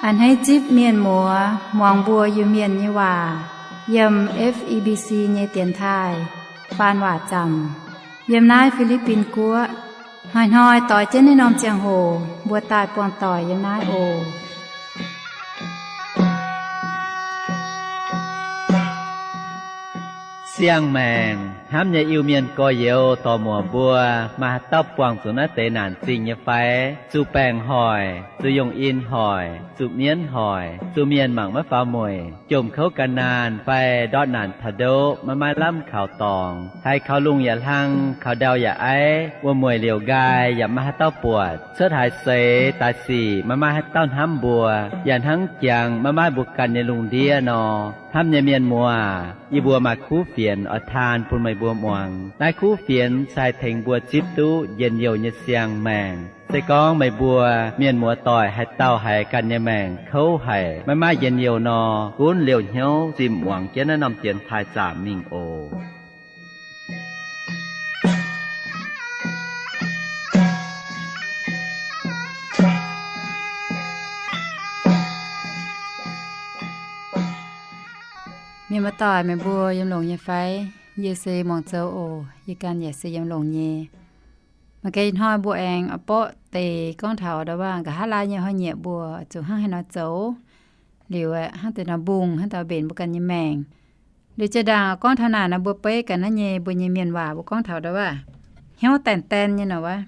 A'hneiv zipv mienh muoz muangx mbuo Iu-Mienh nyei waac yiem F E B C nyei dienx taaih faan waac zaamc yiem naaiv Fi^li^bin Guoqv. Hnoi-hnoi doix jienv naaiv norm ziangh hoc mbuo daaih buangh doic yiem naaiv oc. Siang-maengc hnamv nyei Iu-Mienh gorx-youz dorc-muoc mbuo, maaih haaix dauh buangh zuqc naaiv deix naanc zingh nyei fai? Zuqc baengc hoic, zuqc yongh in hoic, zuqc mienv hoic, zuqc mienh mangc maiv faaux mueic, jomc kouv gan naanh fai ndortv naanc taux ndoqv maiv maaih lamh kaux dorngx, haiz kaux lungh yaac hlang, kaux ndau yaac aiv, wuom-mueic liouc nqaai yaac maiv maaih haaix dauh buatc, cuotv haaix seix daaih sic maiv maaih haaix dauh hnamv mbuo, yaac hnangv jangx maiv maaih mbuo ganh nyei lungh ndiev nor. Hnamv nyei mienh muoz, yie mbuo maaih kuv fienx oix taan bun meih mbuo muangx. Naaiv kuv fienx se haih tengx mbuo zipv duqv njien-youh nyei siang-maengc. Se gorngv meih mbuo mienh muoz doic haaix dauh haiz ganh nyei maengc kouv haic, maiv maaih njien-youh nor, gunv liouh hnyouv zimh muangx jienv naaiv norm dienx taaih zaamc mingh oc. Mienh muoz doic, meih mbuo yiem longx nyei fai? Yie se muangx zoux oc. Yie ganh yaac se yiem longx nyei. Maaih ganh ih hnoi mbuo aengx borqv deix gorngv taux ndau wuov nqa'haav laai nyei hnoi-nyieqc mbuo zuqc hnangv haaix nor zoux, liuz hnangv deix nor mbungh hnangv deix mbenc mbuo ganh nyei maengc. Liuz jiex ndaangc gorngv taux naaic nor, mbuo beiv ganh naaiv nyei mbuo nyei mienh waac mbuo gorngv taux ndau wuov hnyouv daen-daen nyei nor wuov.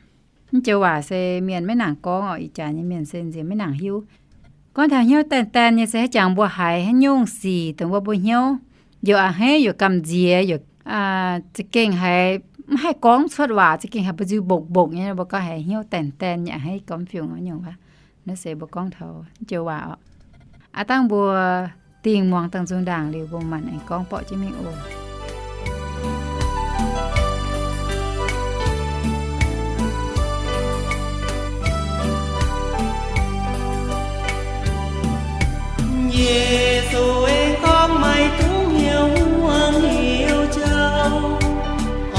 Mv joux waac se mienh maiv nangc gorngv oc. Ih jaax nyei mienh se nziex maiv nangc hiuv. Gorngv taux hnyouv daen-daen nyei se haaix jangx mbuo haiz haaix nyungc sic dongh wuov mbuo hnyouv youc a'hneiv, youc gamh nziex, youc za'gengh haiz mv haih gorngv cuotv waac, za'gengh haiz mbu'ziex mbongc-mbongc nyei, mbuo gorngv haiz hnyouv daen-daen nyei a'hneiv gormx fiungc nyungc wuov. Naaiv se mbuo gorngv taux mv joux waac oc. Aav dangh mbuo dingh muangx dangh nzung ndaangc liuz, mbuo maanc aengx gorngv borqv jienv mingh oc. Yesu aengx gorngv, Meih duqv hnyouv hmuangx hnyouv jauv,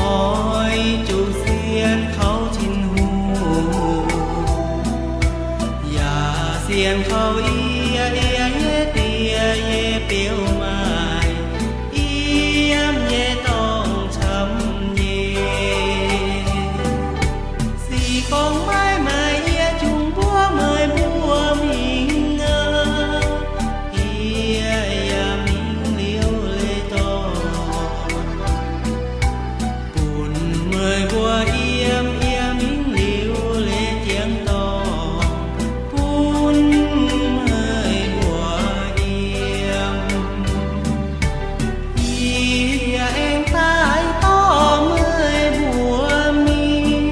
oix zuqc sienx kaux Tin-Hungh, yaac sienx kaux yie, yie nyei Die yie biux maaih yiem nyei dorngx camv nyei. Se gorngv maiv maaih yie jungx mbuox meih mbuo mingh aqv, yie yaac mingh liuz leiz dorngh bun meih mbuo yiem, yie mingh liuz leiz jangx dorngh bun meih mbuo yiem. Yie aengx daaih dorh meih mbuo mingh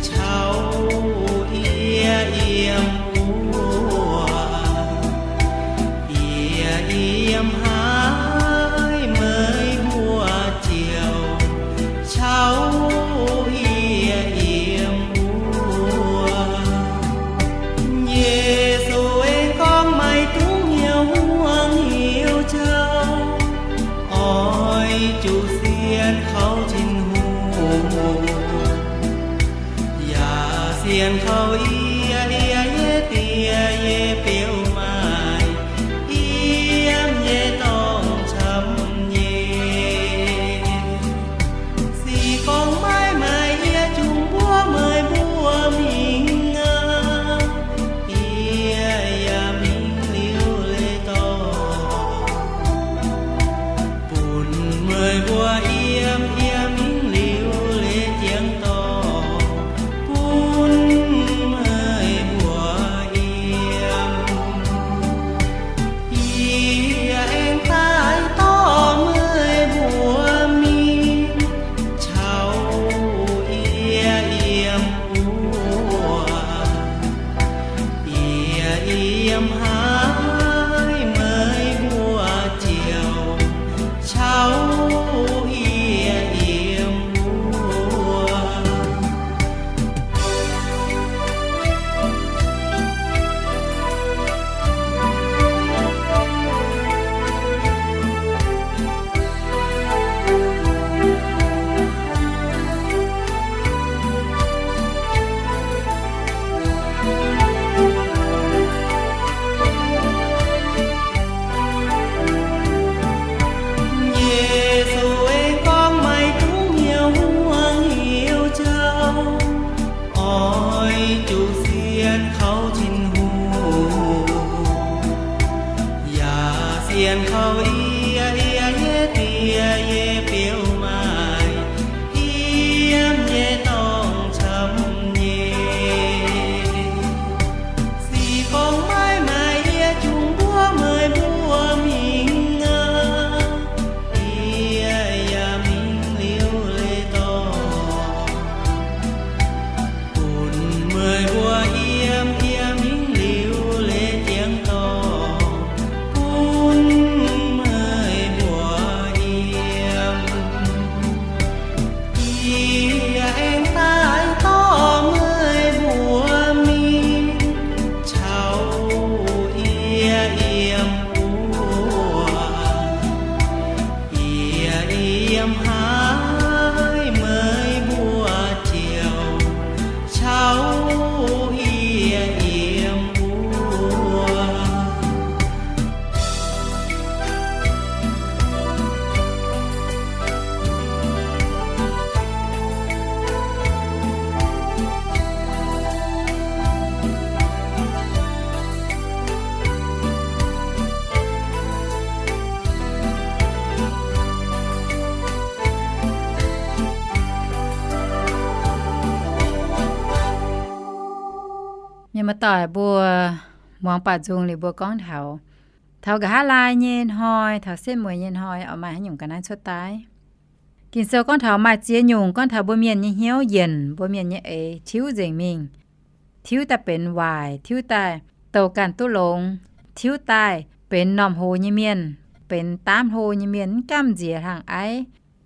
caux yie yiem wuov. Yie yiem haaix, meih mbuo ziouc caux yie yiem wuov. Yesu aengx gorngv, Meih duqv hnyouv hmuangx hnyouv jauv, oix zuqc sienx kaux Tin-Hungh, yaac sienx kaux yie, yie nyei Die yie biux maaih yiem nyei dorngx camv nyei. Se gorngv maiv maaih yie jungx mbuox meih mbuo mingh aqv, yie yaac mingh liuz leiz dorngh bun meih mbuo yiem, yie mingh liuz leiz jangx dorngh bun meih mbuo yiem. Yie aengx daaih dorh meih mbuo mingh caux yie yiem wuov. Yie yiem haaix, meih mbuo ziouc caux yie yiem wuov. Dien kouv yie, yie nyei die, yie biouv maaih yiem nyei dorngx camv nyei. Se gorngv maiv maaih yie, jung mbuo meih mbuo mingh aqv. Yie yaac mingh liuz leiz-dorngh bun meih mbuo yiem, yie mingh liuz leiz-jiengx dorngh bun meih mbuo yiem. Yie aengx daaih dorh meih mbuo mingh caux yie yiem wuov. Yie yiem haaix, meih mbuo ziouc caux yie yiem wuov. Mienh muoz-doic mbuo, muangx baac nzung liuz mbuo gorngv taux, taux nqa'haav laai nyei hnoi, taux setv mueiz nyei hnoi, oix maaih haaix nyungc ga'naaiv cuotv daaih. Ging-Sou gorngv taux maaih ziex nyungc gorngv taux mbuo mienh nyei hnyouv yienc, mbuo mienh nyei eix tiuv nzengc mingh, tiuv daaih benx waaic, tiuv daaih douh ganh duqv longx, tiuv daaih benx normh hoz nyei mienh, benx daamv hlo nyei mienh, mv gamh nziex hlang aiv,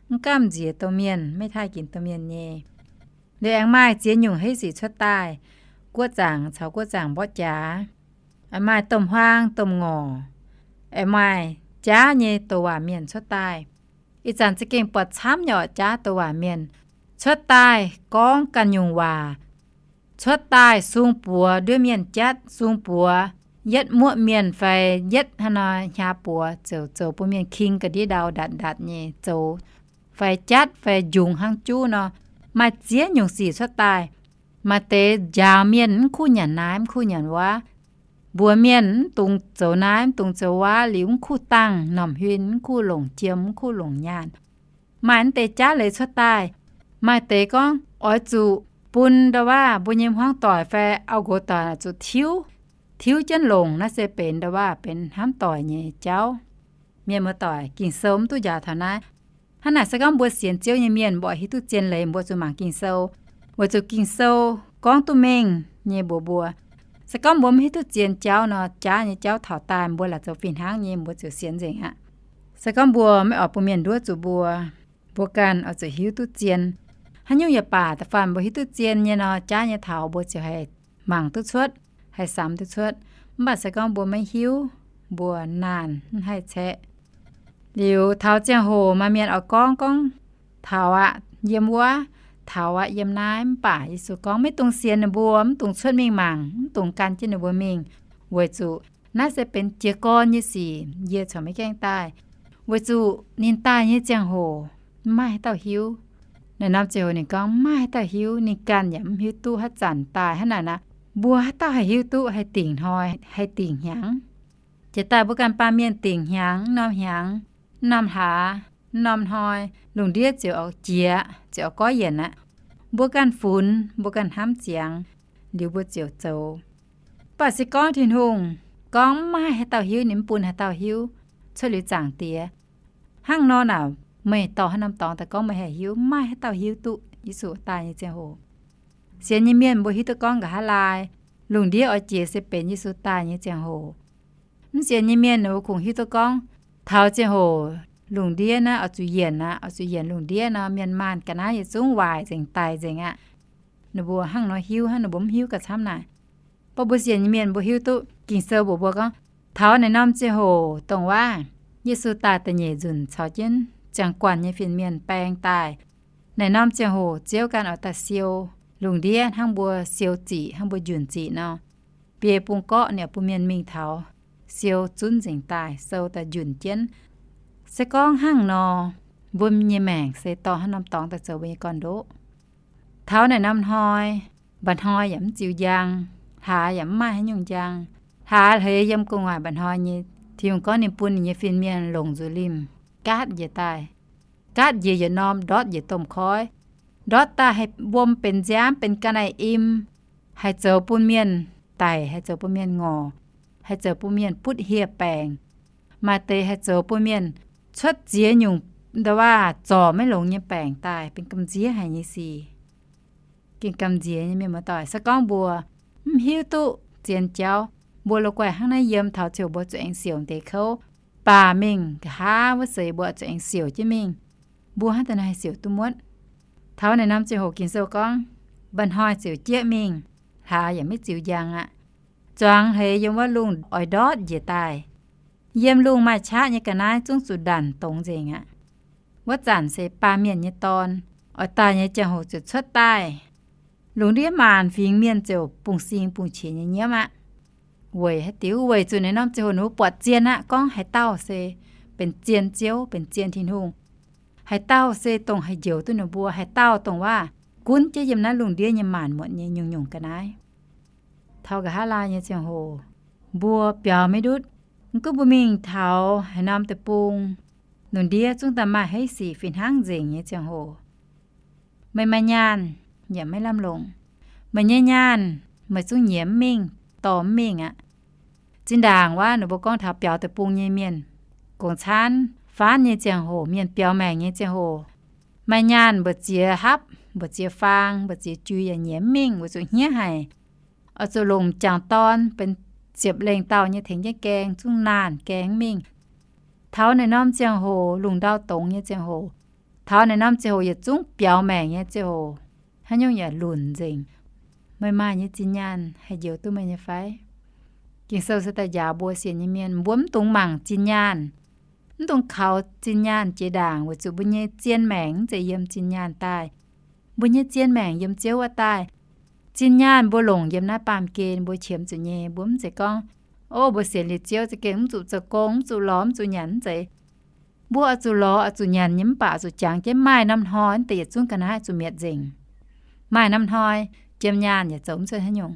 mv gamh nziex domh mienh, maiv taaih ginx domh mienh nyei. Liuz aengx maaih ziex nyungc heiv sic cuotv daaih, guoqv zaangc caux guoqv zaangc mborqv jaax, aengx maaih domh huaang domh ngorc, aengx maaih jaav nyei douc waac mienh cuotv daaih. Ih zanc za'gengh buatc camv nyei orqc, jaav douc waac mienh cuotv daaih gorngv ganh nyungc waac, cuotv daaih sung buoz nduov mienh jatv, sung buoz yietv muoqv mienh fai yietv hnangv nor hnyaax buoz ziouc zoux bun mienh king ga'ndiev ndau ndatc ndatc nyei zoux, fai jatv fai njungx hnangv juv nor. Maaih ziex nyungc sic cuotv daaih. Maaih deix njaaux mienh mv kuv nyanc naaiv mv kuv nyanc wuov, mbuox mienh mv dungx zoux naaiv mv dungx zoux wuov, liuz mv kuv dangh normh huin, mv kuv longc jiem, mv kuv longc nyaanh. Maaih mv deix jaav leiz cuotv daaih. Maaih deix gorngv oix zuqc bun ndau-waav mbuo nyei hmuangv doic fai auv-nqox doic zuqc tiuv, tiuv jienv longc. Naaiv se benx ndau-waav benx hnamv doic nyei jauv. Mienh muoz-doic, Ging-Sou mv duqv njaaux taux naaiv. Hnangv naaic se gorngv mbuo sienx Ziouv nyei mienh mbuo hiuv duqv zien leiz mbuo zuqc mangc Ging-Sou, weic zuqc Ging-Sou gorngv duqv mengh nyei mbuox mbuo. Se gorngv mbuo mv hiuv duqv zien jauv nor, jaav nyei jauv taux daaih mbuo laaix zoux fih hnangv nyei mbuo ziouc sienx nzengc aqv. Se gorngv mbuo maiv oix bun mienh nduov zuqc mbuo, mbuo ganh oix zuqc hiuv duqv zien. Haaix nyungc yaac baac, da'faanh mbuo hiuv duqv zien nyei nor, jaav nyei taux mbuo ziouc haih mangc duqv cuotv, haih samx duqv cuotv. Mv baac se gorngv mbuo maiv hiuv, mbuo naanh mv haih caeqv. Liuz taux ziangh hoc maaih mienh oix gorngv, gorngv, Taux aqv, yiem wuov, taux aqv, yiem naaiv. Mv baac Yesu gorngv, maiv dungx sienx ninh mbuo, mv dungx cuotv mingh mangc, mv dungx gan jienv ninh mbuo mingh, weic zuqc naaiv se benx jiez gorn nyei sic, yie corc maiv gaengh daaih, weic zuqc ninh daaih nyei ziangh hoc maiv maaih haaix dauh hiuv. Naaiv norm ziangh hoc ninh gorngv maiv maaih haaix dauh hiuv, ninh ganh yaac mv hiuv duqv haaix zanc daaih. Hnangv naaic nor, mbuo haaix dauh haih hiuv duqv haih dingc hnoi, haih dingc hnyangx? Jiex daaih mbuo ganh baamh mienh dingc hnyangx, norm hnyangx, norm hlaax, norm hnoi, lungh ndiev ziouc oix jiex, ziouc oix goiv yienc aqv. Mbuo ganh funx, mbuo ganh hnamv ziangx, liuz mbuo ziouc zoux. Mv baac se gorngv Tin-Hungh gorngv maiv maaih haaix dauh hiuv, ninh mv bun haaix dauh hiuv, cuotv liuz Zaangc Diex. Hnangv nor naaic, meih dorh haaix norm dorngx daaih gorngv meih haih hiuv? Maiv maaih haaix dauh hiuv duqv Yesu daaih nyei ziangh hoc. Sienx nyei mienh mbuo hiuv duqv gorngv nqa'haav laai, lungh ndiev oix jiex se benx Yesu daaih nyei ziangh hoc. Mv sienx nyei mienh ninh mbuo kungx hiuv duqv gorngv, taux ziangh hoc lungh ndiev naaiv oix zuqc yienc aqv, oix zuqc yienc lungh ndiev nor, mienh maanh ga'naaiv yietc zungv waaic nzengc, daic nzengc aqv. Ninh mbuo hnangv nor hiuv hnangv, ninh mbuo mv hiuv gauh camv naaic. Mv baac mbuo sienx nyei mienh mbuo hiuv duqv Ging-Sou mbuox mbuo gorngv, taux naaiv norm ziangh hoc dongh waac Yesu daaih da'nyeic nzunc caux jienv ziangh guanh nyei fin-mienh baeng daaih. Naaiv norm ziangh hoc Ziouv ganh oix daaih siou lungh ndiev hnangv mbuo siou ziqc, hnangv mbuo njunc ziqc nor. Biei bung gorqv ninh oix bun mienh mingh taux siou zunv nzengc daaih, sou daaih njunc jienv. Se gorngv hnangv nor, mbuo nyei maengc se dorh haaix norm dorngx daaih zoux mbuo nyei gorn-ndoqv? Taux naaiv norm hnoi, mba'hnoi yaac mv ziux njang, hlaax yaac mv maaih haaix nyungc njang. Hlaax hleix yiem gu'nguaaic mba'hnoi nyei Tin-Hungh gorngv ninh bun ninh nyei fin-mienh longc nzuqc limh gaatv njiec daaih. Gaatv njiec yietc norm, ndortv njiec domh koiv. Ndortv daaih haih wuom benx nziaamv, benx ga'naaiv-im, haih zoux bun mienh daic, haih zoux bun mienh ngorc, haih zoux bun mienh butv hieh baengc. Maaih deix haih zoux bun mienh cuotv ziex nyungc, nda waac zorc maiv longx nyei baengc daaih, benx gamh nziex haic nyei sic. Gengh gamh nziex nyei mienh muoz-doic. Se gorngv mbuo mv hiuv duqv zien jauv, mbuo la'guaih hnangv naaiv yiem taux ziouc mbuo zuqc aengx siouc deix kouv, baac mingh nqa'haav wuov seix mbuo zuqc aengx siouc jienv mingh. Mbuo hnangv da'naaiv haih siouc duqv muotv. Taux naaic norm ziangh hoc Ging-Sou gorngv, mba'hnoi ziouc jieqv mingh, hlaax yaac maiv ziux njang aqv. Zuangx hleix yiem wuov lungh oix ndortv njiec daaih. Yiem lungh maaih qaqv nyei ga'naaiv zungv zuqc ndanc dongz nzengc aqv. Wuov zanc se Baamh Mienh nyei Dorn oix daaih nyei ziangh hoc ziouc cuotv daaih. Lungh ndiev maanc fingx mienh ziouc bungx-sing bungx-qiex nyei nyiemv aqv. Weic haaix diuc? Weic zuqc naaiv norm ziangh hoc ninh mbuo buatc zien aqv, gorngv haaix dauh se benx zien Ziouv, benx zien Tin-Hungh. Haaix dauh se dongh haih njoux duqv ninh mbuo, haaix dauh dongh waac gunv jienv yiem naaiv lungh ndiev nyei maanc muotc nyei nyungc-nyungc ga'naaiv. Taux nqa'haav laai nyei ziangh hoc, mbuo biaux maiv ndutv. Mv gunv mbuo mingh taux haaix norm deic-bung, lungh ndiev zungv daaih maaih haaix sic fih hnangv nzengc nyei ziangh hoc, meih maaih nyaanh yaac maiv lamh longc. Meih nyei nyaanh meih zungv nyiemc mv mingh, dorh mv mingh aqv. Zinh ndaangc waac ninh mbuo gorngv taux biaux deic-bung nyei mienh, gongc caanv faanv nyei ziangh hoc, mienh biaux maengc nyei ziangh hoc, maaih nyaanh mbu'ziex hapv, mbu'ziex faang, mbu'ziex jui yaac nyiemc mv mingh, weic zuqc hniev haic. Oix zuqc longc m'jangc dorn benx ziepc lengh dauh nyei tengx jienv gaeng, zungv naanh gaeng mv mingh. Taux naaic norm ziangh hoc, lungh ndau dongz nyei ziangh hoc, taux naaic norm ziangh hoc yietc zungv biaux maengc nyei ziangh hoc, haaix nyungc yaac lunc nzengc. Meih maaih nyei zinh nyaanh haih njoux duqv meih nyei fai? Ging-Sou se daaih njaaux mbuo sienx nyei mienh, mbuo mv dungx mangc zinh nyaanh, mv dungx kaux zinh nyaanh jiex ndaangc, weic zuqc mbuo nyei zien maengc mv zeiz yiem zinh nyaanh daaih. Mbuo nyei zien maengc yiem Ziouv wuov daaih. Zinh nyaanh mbuo longc yiem naaiv baamh gen mbuo qiemx zuqc nyei. Mbuo mv zeiz gorngv, o, mbuo sienx liuz Ziouv za'gengh mv zuqc zoux gong, mv zuqc lorz, mv zuqc nyanc, mv zeiz. Mbuo oix zuqc lorz, oix zuqc nyanc nyei, mv baac oix zuqc jangx jienv maaih norm hnoi deix yietc zungv ga'naaiv zuqc mietc nzengc. Maaih norm hnoi jiem nyaanh yaac zoux mv cuotv haaix nyungc.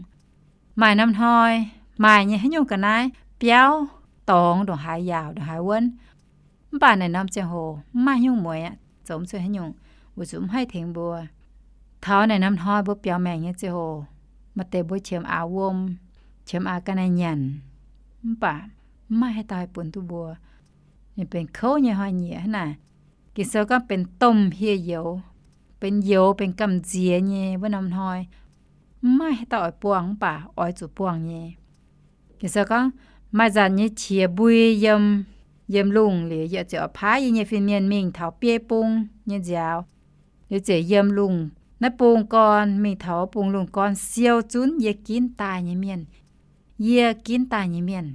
Maaih norm hnoi maaih nyei haaix nyungc ga'naaiv biauv dorngx ndongc haaix yaauc, ndongc haaix wuonv. Mv baac naaic norm ziangh hoc mv maaih haaix nyungc mueiz aqv, zoux mv cuotv haaix nyungc, weic zuqc mv haih tengx mbuo. Taux naaic norm hnoi mbuo biaux maengc nyei ziangh hoc, maaih deix mbuo qiemx aax wuom, qiemx aax ga'naaiv nyanc, mv baac mv maaih haaix dauh haih bun duqv mbuo. Ninh benx kouv nyei hnoi-nyieqc hnangv naaic. Ging-Sou gorngv benx domh hieh youz, benx youz benx gamh nziex nyei wuov norm hnoi. Mv maaih haaix dauh oix buangh mv baac oix zuqc buangh nyei. Ging-Sou gorngv, maaih nzanc nyei qiex mbui yiem, yiem lungh liuz, yie ziouc oix paaiv yie nyei fin-mienh mingh taux biei bung nyei nziaaux, liuz ziouc yiem lungh naaiv bung gorn mingh taux bung lungh gorn siou zunv yie ginv daaih nyei mienh. Yie ginv daaih nyei mienh.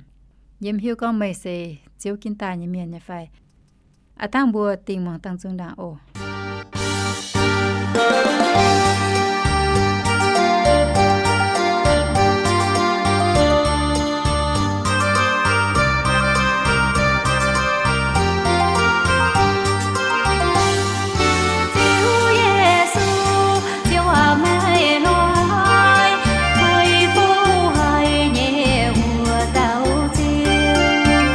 Yie mv hiuv gorngv meih se Ziouv ginv daaih nyei mienh nyei fai. Aav dangh mbuo dingh muangx dangh zungv ndaangc oc. Ziouv Yesu, Ziouv aac, meih hnoi meih fuqv haic nyei wuov dauh Ziouv,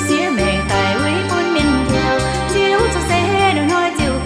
siev maengc daic weic bun mienh njoux. Ziouv, zuqc se hnoi-hnoi ziouc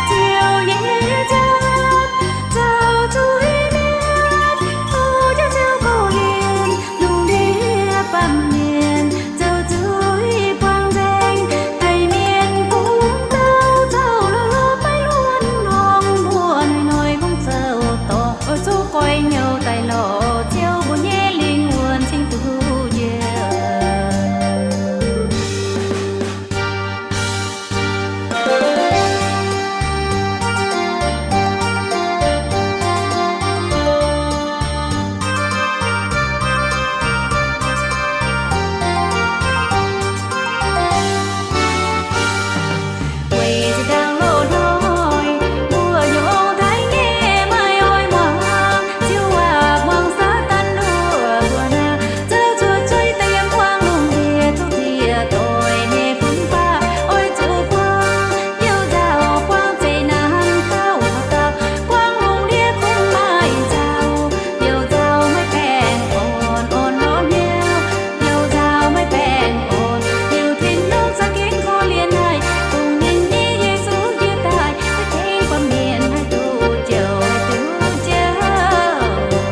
Ziouv nyei jauv zoux zuiz mienv, o, jauv ziouc korv-lienh lungh ndiev baamh mienh, zoux zuiz buangh nzengc deix mienh bungx douc, zoux lorh lorh maiv luonx hnomx, mbuo hnoi-hnoi kungx zoux dorngc, o, zuqc goiv hnyouv daaih lorz Ziouv, mbuo nyei lingh wuonh cingx duqv njoux. Weic zuqc ndaangc loz-hnoi mbuo yungz daaih nyei maaih oix muangx Ziouv waac, muangx Saadaan nduov mbuox naaic, zoux zuqc zuiz daaih yiem buangv lungh ndiev, duqv ziex doic nyei fun-faqv oix zuqc buangv youh nzauh, buangv zeqc naanc taux wuov dauh, buangv lungh ndiev kungx maaih nzauh. Youh nzauh maiv baengh orn, orn lorz hnyouv. Youh nzauh maiv baengh orn. Liuz Tin-Hungh za'gengh korv-lienh haic, bungx ninh nyei Yesu njiec daaih, za'gengh bun mienh haih duqv njoux, haih duqv njoux.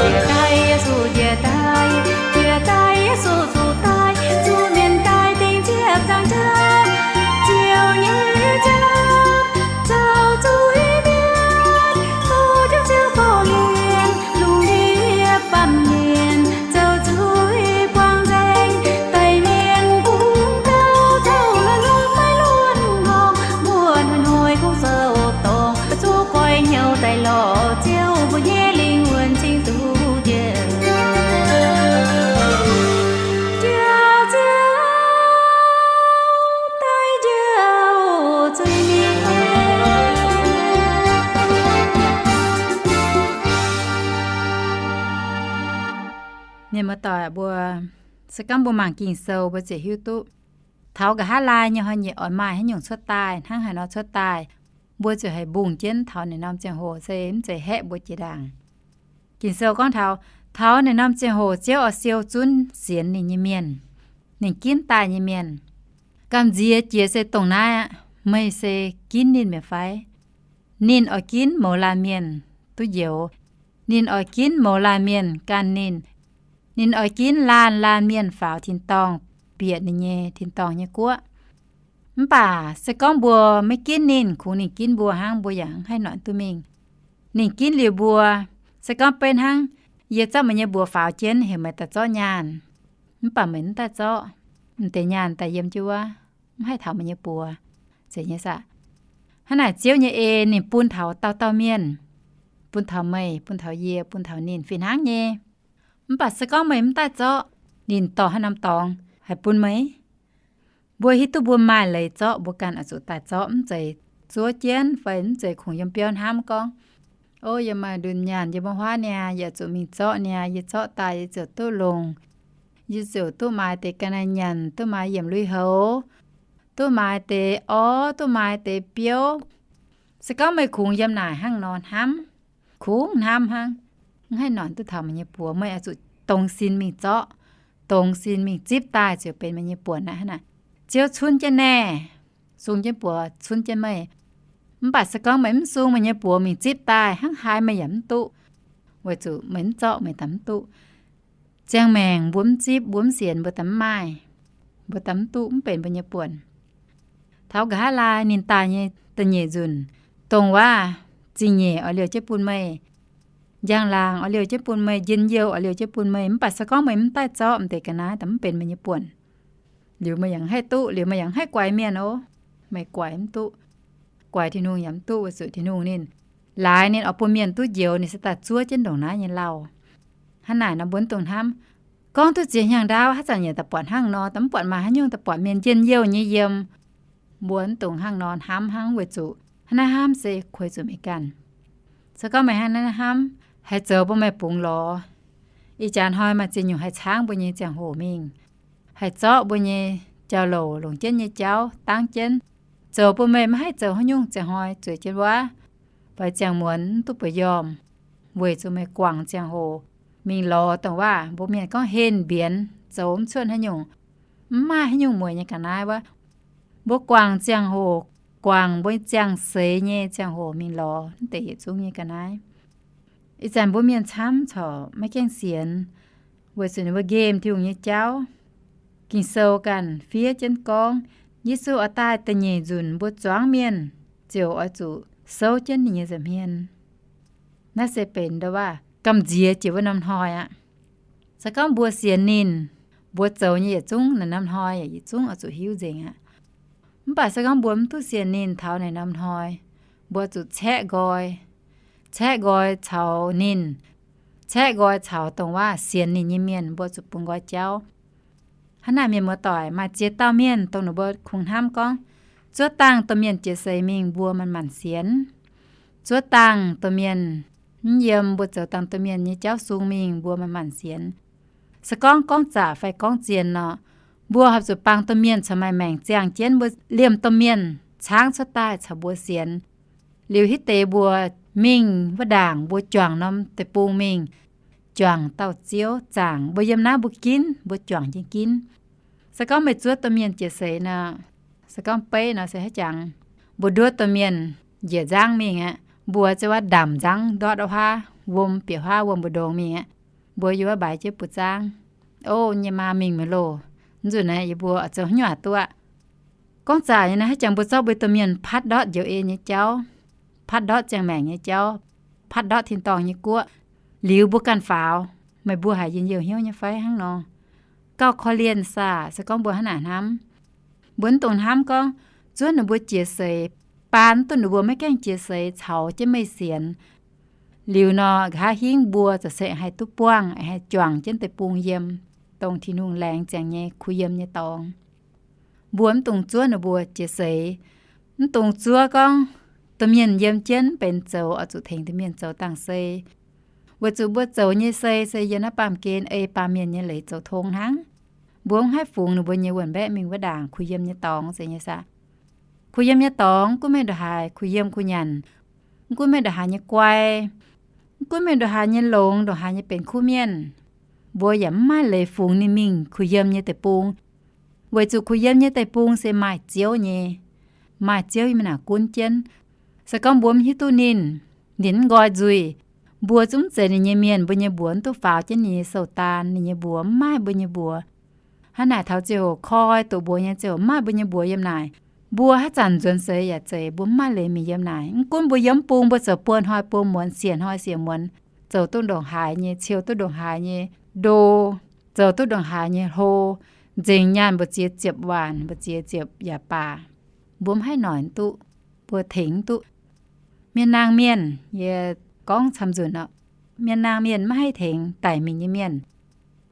Njiec daaih, Yesu njiec daaih, njiec daaih, Yesu zuqc daaih, zuqc mienh daaih dingc ziepc nzaangc jauv. Ziouv nyei jauv zoux zuiz mienv, o, jauv ziouc korv-lienh lungh ndiev baamh mienh, zoux zuiz buangh nzengc deix mienh bungx douc, zoux lorh lorh maiv luonx hnomx, mbuo hnoi-hnoi kungx zoux dorngc, zuqc goiv hnyouv daaih lorz Ziouv, mbuo nyei lingh wuonh cingx duqv njoux. Jauv ziouc daaih njoux zuiz mienv. Mienh muoz-doic mbuo, se gorngv mbuo mangc Ging-Sou mbuo ziouc hiuv duqv, taux nqa'haav laai nyei hnoi-nyieqc oix maaih haaix nyungc cuotv daaih, hnangv haaix nor cuotv daaih, mbuo ziouc haih mbungh jienv taux naaiv norm ziangh hoc se mv zeiz haeqv mbuo jiex ndaangc. Ging-Sou gorngv taux, taux naaiv norm ziangh hoc Ziouv oix siou zunv sienx ninh nyei mienh, ninh ginv daaih nyei mienh. Gamh nziex jiex se dongh naaiv aqv. Meih se ginv ninh mi'aqv fai? Ninh oix ginv mouz laanh mienh duqv njoux. Ninh oix ginv mouz laanh mienh ganh ninh. Ninh oix ginv laanh laanh mienh faaux tin-dorngh, bieqc ninh nyei tin-dorngh nyei guoqv. Mv baac se gorngv mbuo maiv ginv ninh, kungx ninh ginv mbuo hnangv, mbuo yaac mv haih noic duqv mingh. Ninh ginv liuz mbuo, se gorngv beiv hnangv, yie zorqv meih nyei mbuox faaux jienv heuc meih daaih zorqv nyaanh, mv baac meih mv daaih zorqv, m'deix nyaanh daaih yiem jienv wuov, mv haih taux meih nyei buoz, zeiz nyei saah? Hnangv naaic Ziouv nyei en ninh bun taux dauh dauh mienh, bun taux meih, bun taux yie, bun taux ninh fih hnangv nyei. Mv baac se gorngv meih mv daaih zorqv, ninh dorh haaix norm dorngx haih bun meih? Mbuo hiuv duqv mbuo maaih leiz zorqv, mbuo ganh oix zuqc daaih zorqv, mv zeiz zuov jienv fai mv zeiz kungx yiem biauv hnamv gorngv, o, yie maaih ndunh nyaanh, yie maiv huaav niaa, yie oix zuqc mingh zorqv niaa, yie zorqv daaih yie ziouc duqv longc, yie ziouc duqv maaiz deix ga'naaiv nyanc, duqv maaiz yiemc lui-houx, duqv maaiz deix orv, duqv maaiz deix biouv. Se gorngv meih kungx yiem naaic hnangv nor hnamv, kungx hnamv hnangv, mv haih noic duqv taux meih nyei buoz. Meih oix zuqc dongz sin mingh zorqv, dongz sin mingh zipv daaih ziouc benx meih nyei buonc aqv. Hnangv naaic, Ziouv cunv jienv naaiv, sung jienv buoz cunv jienv meih. Mv baac se gorngv meih mv sung meih nyei buoz mingh zipv daaih, hnangv haaix meih yaac mv duqv, weic zuqc meih mv zorqv meih daaih mv duqv. Ziangh maengc mbuo mv zipv, mbuo mv sienx, mbuo daaih mv maaih, mbuo daaih mv duqv, mv benx mbuo nyei buonc. Taux nqa'haav laai ninh daaih nyei da'nyeic nzunc, dongh waac zingh nyeic oix liouh jienv bun meih, njang-laangc oix liouh jienv bun meih, njien-youh oix liouh jienv bun meih. Mv baac se gorngv meih mv daaih zorqv, m'deix ga'naaiv daaih mv benx meih nyei buonc. Liuz meih yaac mv haih duqv, liuz meih yaac mv haih guaix mienh oc. Meih guaix mv duqv, guaix Tin-Hungh yaac mv duqv, weic zuqc Tin-Hungh ninh laaix ninh oix bun mienh duqv njoux, ninh se daaih zuov jienv ndongc naaiv nyei lauh. Hnangv naaic nor mbuo mv dungx hnamv, gorngv duqv ziex hnyangx ndaauv haaix zanc yaac daaih buatc hnangv nor, daaih mv buatc maaih haaix nyungc daaih buatc mienh njien-youh nyei yiem. Mbuo mv dungx hnangv nor hnamv hnangv, weic zuqc hnangv naaiv hnamv se kuei zuqc meih ganh. Se gorngv meih hnangv naaiv hnamv, haih zoux bun meih bungx lorz ih jaax hnoi maaih ziex nyungc haih caangv mbuo nyei ziangh hoc mingh, haih zorqv mbuo nyei jauv-louc, longc jienv nyei jauv dangv jienv, zoux bun meih maiv haih zoux haaix nyungc ziangh hnoi zueiz jienv wuov, fai ziangh muonz mv duqv bueix njormh, weic zuqc meih guangc ziangh hoc. mingh lorz dongh waac mbuo mienh gorngv henh mbienx, zoux mv cuotv haaix nyungc, mv maaih haaix nyungc mueic nyei ga'naaiv wuov. Mbuo guangc ziangh hoc, guangc mbuo ziangh seix nyei ziangh hoc mingh lorz mv deix yietc zungv nyei ga'naaiv. Ih zanc mbuo mienh camv corc maiv gaengh sienx, weic zuqc ninh mbuo nqemh Tin-Hungh nyei jauv. Ging-Sou ganh fiev jienv gorngv, Yesu oix daaih da'nyeic nzunc mbuo zuangx mienh ziouc oix zuqc souv jienv ninh nyei nza'hmien. Naaiv se benx ndoh waac gamh nziex jiex wuov norm hnoi aqv. Se gorngv mbuo sienx ninh, mbuo zoux nyei yietc zungv naaiv norm hnoi yaac yietc zungv oix zuqc hiuv nzengc aqv. Mv baac se gorngv mbuo mv duqv sienx ninh taux naaiv norm hnoi, mbuo zuqc caeqv nqoi, caeqv nqoi caux ninh, caeqv nqoi caux dongh waac sienx ninh nyei mienh, mbuo zuqc bungx nqoi jauv. Hnangv naaic, mienh muoz-doic, maaih ziex dauh mienh dongh ninh mbuo kungx hnamv gorngv, zuov dangh domh mienh jiex seix mingh mbuo manc-manc sienx. Zuov dangh domh mienh mv yiem mbuo zoux dangh domh mienh nyei jauv sung mingh mbuo manc-manc sienx. Se gorngv gorngv zaqc fai gorngv zien nor, mbuo horpc zuqc bangc domh mienh caux maaih maengc ziangh jienv mbuo liemh domh mienh caangv cuotv daaih caux mbuo sienx. Liuz hitv deix mbuo mingh wuov ndaangc mbuo juangc norm deic-bung mingh, juangc dauh ziouv zaangc, mbuo yiem naaiv mbuo ginv, mbuo juangc jienv ginv. Se gorngv meih zuov domh mienh jiex seix nor, se gorngv beiv nor se haaix jangx, mbuo nduov domh mienh njiec nzangv mingh aqv, mbuo ziouc wuov ndamc nzangv ndortv wuov huaav wuom, bieqc huaav wuom mbu'ndongx mingh aqv, mbuo yiem wuov mbaix jienv buoz-zaangv, O, nyei maa mingh mi'aqv loh, nzunc naaiv yie mbuo oix zoux haaix nyungc duqv aqv? Gorngv zaqc nyei naaiv, haaix jangx mbuo zorqv mbuo domh mienh patv ndortv njoux en nyei jauv, patv ndortv ziangh maengc nyei jauv, patv ndortv tin-dorngh nyei guoqv, liuz mbuo ganh faaux, meih mbuo haiz njien-youh hnyouv nyei fai hnangv nor? Gauh korv-lienh saah, se gorngv mbuo hnangv naaic hnamv. Mbuo mv dungx hnamv gorngv zuov ninh mbuo jiex seix, baan duqv ninh mbuo maiv gaengh jiex seix caux jienv meih sienx. Liuz nor, nqa'haav hingv mbuo za'gengh haih duqv buangh, haih juangc jienv deic-bung yiem, dongh Tin-Hungh laengz ziangx nyei kuh yiem nyei dorngx. Mbuo mv dungx zuov ninh mbuo jiex seix. Mv dungx zuov gorngv domh mienh yiem jienv benx zoux oix zuqc tengx domh mienh zoux dangh sei, weic zuqc mbuo zoux nyei sei se yiem naaiv baamh gen ei baamh mienh nyei leiz zoux tong hnangv. Mbuo mv haih fungx ninh mbuo nyei wuon-mbaeqv mingh wuov ndaangc kuh yiem nyei dorngx, zeiz nyei saah? Kuh yiem nyei dorngx, mv gunv meih ndongc haaix kuh yiem kuh nyanc, mv gunv meih ndongc haaix nyei guai, mv gunv meih ndongc haaix nyei longx, ndongc haaix nyei benx kuv mienh, mbuo yaac mv maaih leiz fungx ninh mingh kuh yiem nyei deic-bung. Weic zuqc kuh yiem nyei deic-bung se maaih Ziouv nyei, maaih Ziouv yiem naaic gunv jienv. Se gorngv mbuo mv hiuv duqv ninh, ninh mv nqoi nzuih, mbuo zungv mv zeiz ninh nyei mienh, mbuo nyei mbuox mv duqv faaux jienv ninh nyei sou-daan, ninh nyei mbuox mv maaih mbuo nyei mbuox. Hnangv naaic taux ziangh hoc koi doqc mbuox nyei ziouc mv maaih mbuo nyei mbuox yiem naaic. Mbuo haaix zanc nzuonx seix yaac zeiz mbuo mv maaih leiz mingh yiem naaic. Mv gunv mbuo yiem bung, mbuo zoux buo hnoi buo muonz, siec hnoi siec muonz, zoux duqv ndongc haaix nyei, ciou duqv ndongc haaix nyei ndo, zoux duqv ndongc haaix nyei hlo, nzengc nyaanh mbu'ziex ziepc waanc, mbu'ziex ziepc yaac baac, mbuo mv haih noic duqv, mbuo tengx duqv. Mienh naang mienh, yie gorngv camv nzunc oc, mienh naang mienh maiv haih tengx daic mingh nyei mienh.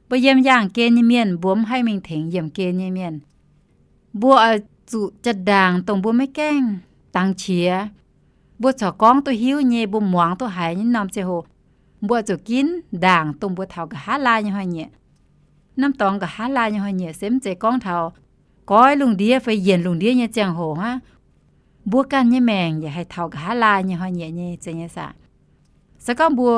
Mbuo yiem yaangh gen nyei mienh, mbuo mv haih mingh tengx yiemh gen nyei mienh. Mbuo oix zuqc jaa-ndaangc dongh mbuo maiv gaengh dangx qiex, mbuo corc gorngv duqv hiuv nyei, mbuo muangx duqv haiz nyei norm ziangh hoc, mbuo oix zuqc ginv ndaangc dongh mbuo taux nqa'haav laai nyei hnoi-nyieqc. Norm dorngx nqa'haav laai nyei hnoi-nyieqc se mv zeiz gorngv taux goiv lungh ndiev fai yienc lungh ndiev nyei ziangh hoc hnangv. Mbuo ganh nyei maengc yaac haih taux nqa'haav laai nyei hnoi-nyieqc nyei, zeiz nyei saah? Se gorngv mbuo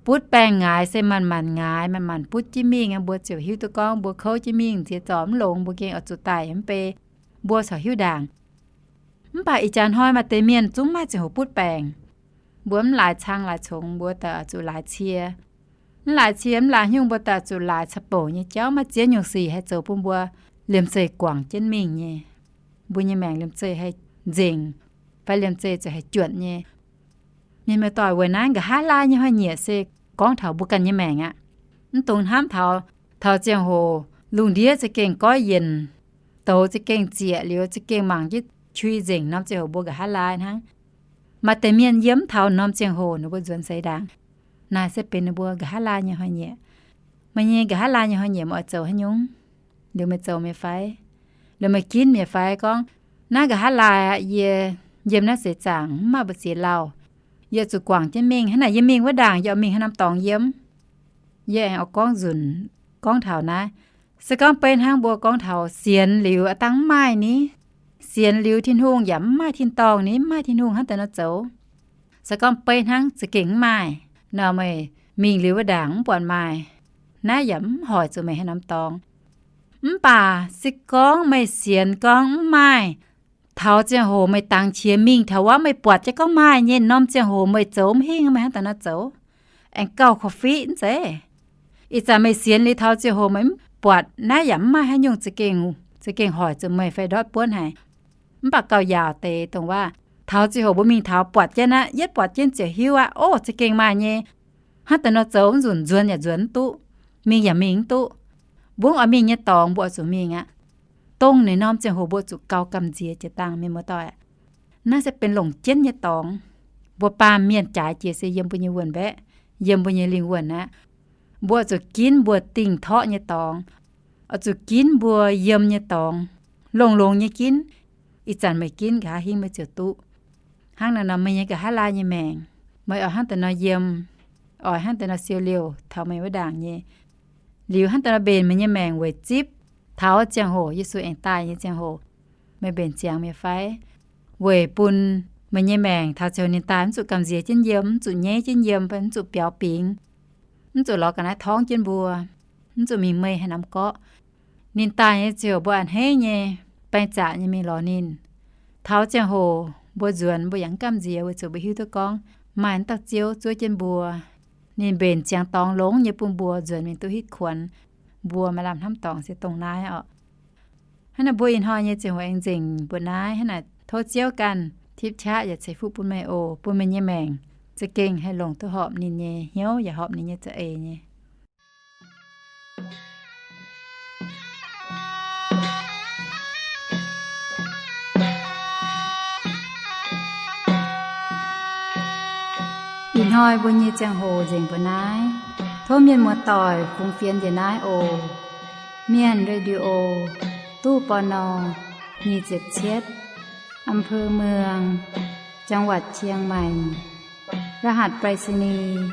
butv baengh ngaaix se manc-manc ngaaix, manc-manc butv jienv mingh, mbuo ziouc hiuv duqv gorngv mbuo kouv jienv mingh, nziex zorc mv longx, mbuo gengh oix zuqc daic mv bei, mbuo corc hiuv ndaangc. Mv baac ih jaax hnoi maaih deix mienh zungv maaih ziangh hoc butv baengc. Mbuo mv laaix cang laaix congx, mbuo daaih oix zuqc laaix cie. Mv laaix cie mv laaix haaix nyungc, mbuo daaih zuqc laaix caqv-bouc nyei jauv, maiv ziex nyungc sic haih zoux bun mbuo liemh zeih guangc jienv mingh nyei. Mbuo nyei maengc liemh zeih haih nzengc, fai liemh zeih zuqc haih juotc nyei. Mienh muoz-doic, weic naaiv nqa'haav laai nyei hnoi-nyieqc se gorngv taux mbuo ganh nyei maengc aqv. Mv dungx hnamv taux, taux ziangh hoc lungh ndiev za'gengh goiv yienc, douz za'gengh zieqc liuz za'gengh mangc jienv qui nzengc norm ziangh hoc mbuo nqa'haav laai hnangv. Maaih deix mienh yiem mv taux norm ziangh hoc ninh mbuo nzuonx seix ndaangc. Naaic se benx ninh mbuo nqa'haav laai nyei hnoi-nyieqc. Meih nyei nqa'haav laai nyei hnoi-nyieqc meih oix zoux haaix nyungc? Liuz meih zoux mi'aqv fai? Liuz meih ginv mi'aqv fai gorngv, naaiv nqa'haav laai aqv, yie yiem naaiv seix zaangc mv maaih mbu'ziex lauh. Yie zuqc guangc jienv mingh. Hnangv naaic yie mingh wuov ndaangc yie oix mingh haaix norm dorngx yiem? Yie aengx oix gorngv nzunc gorngv taux naaiv. Se gorngv beiv hnangv mbuo gorngv taux sienx liuz a'dangh mv maaih ni, sienx liuz Tin-Hungh yaac mv maaih tin-dorngh ni, mv maaih Tin-Hungh hnangv deix nor zoux. Se gorngv beiv hnangv za'gengh mv maaih nor, meih mingh liuz wuov ndaangc mv buatc maaih, naaiv yaac mv hoic zuqc meih haaix norm dorngx. Mv baac se gorngv meih sienx gorngv mv maaih, taux ziangh hoc meih dangx qiex mingh taux wuov meih buatc jienv gorngv maaih nyei norm ziangh hoc meih zoux mv hingh, meih hnangv daaih nor zoux, aengx gauh korv-fiqv mv zeiz? Ih zanc meih sienx liuz taux ziangh hoc meih mv buatc, naaiv yaac mv maaih haaix nyungc za'gengh, za'gengh hoic zuqc meih fai ndortv buonv haic. Mv baac gauh yaauc deix dongh waac, taux ziangh hoc mbuo mingh taux buatc jienv aqv, yietv buatc jienv ziouc hiuv aqv, ov, za'gengh maaih nyei. Hnangv daaih nor zoux, mv nzunc nzuonx yaac nzuonx mv duqv, mingh yaac mingh mv duqv. Mbuo oix mingh nyei dorngx mbuo oix zuqc mingh aqv. Dongh naaiv norm ziangh hoc mbuo zuqc gauh gamh nziex jiex dangh, mienh muoz-doic. Naaiv se benx longc jienv nyei dorngx. Mbuo baamh mienh jaaix jiex se yiem mbuo nyei wuonh mbaeqv, yiem mbuo nyei lingh wuonh aqv. Mbuo oix zuqc ginv mbuo dingh torqv nyei dorngx, oix zuqc ginv mbuo yiem nyei dorngx, longx-longx nyei ginv. Ih zanc meih ginv, nqa'haav hingv meih ziouc duqv. Hnangv naaiv nor meih nyei nqa'haav laai nyei maengc, meih oix hnangv daaih nor yiem, oix hnangv daaih nor siou liouh taux meih wuov ndaangc nyei. Liuz hnangv daaih nor mbenc meih nyei maengc weic zipv taux ziangh hoc Yesu aengx daaih nyei ziangh hoc, meih mbenc ziangx mi'aqv fai? Weic bun meih nyei maengc taux ziangh hoc ninh daaih mv zuqc gamh nziex jienv yiem, mv zuqc nyeiv jienv yiem, mv zuqc biaux bingx, mv zuqc lorz ga'naaiv torngv jienv mbuo, mv zuqc mingh meih haaix norm gorqv. Ninh daaih nyei ziouc mbuo a'hneiv nyei, baeng zaqc nyei mingh lorz ninh. Taux ziangh hoc mbuo nzuonx mbuo yaac mv gamh nziex weic zuqc mbuo hiuv duqv gorngv maaih wuov dauh Ziouv zuov jienv mbuo. Ninh mbenc ziangx dorngx longx nyei bun mbuo nzuonx mingh duqv hitv kuonx. Mbuo maaih lamh hnamv dorngx se dongh naaiv oc. Hnangv naaiv mbuo ih hnoi nyei ziangh hoc aengx nzengc mbuoqc naaiv. Hnangv naaiv tov Ziouv ganh tipv qaqv yaac ceix fuqv bun meih oc, bun meih nyei maengc za'gengh haih longc duqv horpc ninh nyei hnyouv yaac horpc ninh nyei za'eix nyei. Ih hnoi mbuo nyei ziangh hoc nzengc mbuoqc naaiv. Tov mienh muoz-doic fungx fienx njiec naaiv oc. Mienh Radio, ตู้ ปณ. nyic ziepc cietv, อำเภอเมือง จังหวัดเชียงใหม่ รหัสไปรษณีย์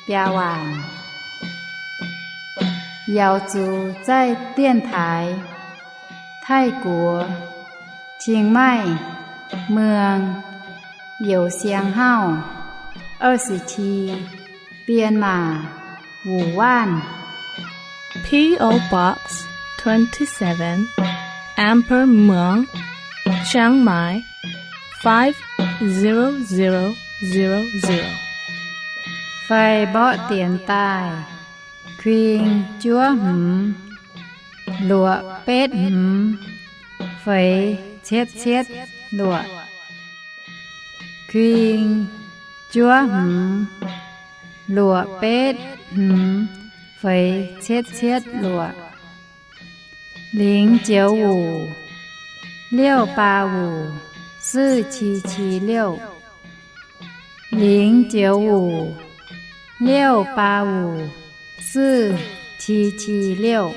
biaa waanc. 姚族在电台泰国清迈 เมือง 有香号 二十七 编码 五万. P O Box twenty-seven, Amber Muang, Chiang Mai, five zero zero zero zero. Fai mborqv dienx daaih, kuing juov hmz, luoqc betv hmz, feix cietv cietv luoqc. Kuing juov hmz, luoqc betv hmz, feix cietv cietv luoqc. 零九五 六八五 四七七六. 零九五 六八五 四七七六.